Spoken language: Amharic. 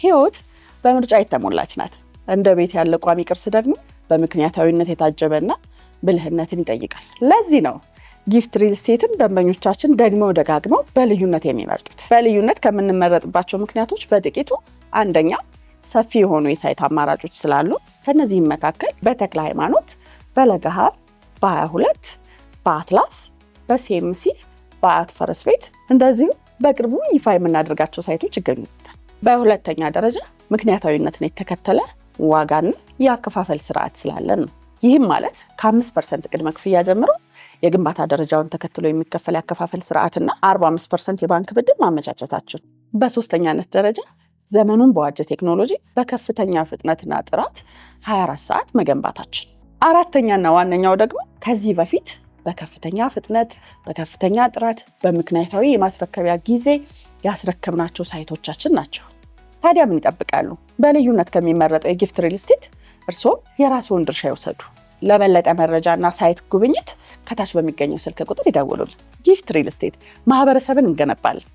ህይወት በምርጫ የተሞላች ናት። እንደ ቤት ያለ ቋሚ ቅርስ ደግሞ በምክንያታዊነት የታጀበና ብልህነትን ይጠይቃል። ለዚህ ነው ጊፍት ሪል ስቴትን ደንበኞቻችን ደግመው ደጋግመው በልዩነት የሚመርጡት። በልዩነት ከምንመረጥባቸው ምክንያቶች በጥቂቱ፣ አንደኛ ሰፊ የሆኑ የ site አማራጮች ስላሉ፣ ከነዚህም መካከል በተክለ ሃይማኖት፣ በለገሃር፣ በ22፣ በአትላስ፣ በሲኤምሲ፣ በአያት ፈረስ ቤት እንደዚሁም በቅርቡ ይፋ የምናደርጋቸው site ኦች ይገኙበታል። በሁለተኛ ደረጃ ምክንያታዊነትን የተከተለ ዋጋና የአከፋፈል ስርዓት ስላለን ነው። ይህም ማለት ከ5% ቅድመ ክፍያ ጀምሮ የግንባታ ደረጃውን ተከትሎ የሚከፈል የአከፋፈል ስርዓትና 45% የባንክ ብድር ማመቻቸታችን። በሶስተኛነት ደረጃ ዘመኑን በዋጀ ቴክኖሎጂ በከፍተኛ ፍጥነትና ጥራት 24 ሰዓት መገንባታችን። አራተኛና ዋነኛው ደግሞ ከዚህ በፊት በከፍተኛ ፍጥነት፣ በከፍተኛ ጥራት፣ በምክንያታዊ የማስረከቢያ ጊዜ ያስረከብናቸው site ኦቻችን ናቸው። ታዲያ ምን ይጠብቃሉ? በልዩነት ከሚመረጠው የጊፍት ሪል ስቴት እርስዎም የራስዎን ድርሻ ይውሰዱ። ለበለጠ መረጃና site ጉብኝት ከታች በሚገኘው ስልክ ቁጥር ይደውሉልን። ጊፍት ሪል ስቴት፣ ማህበረሰብን እንገነባለን።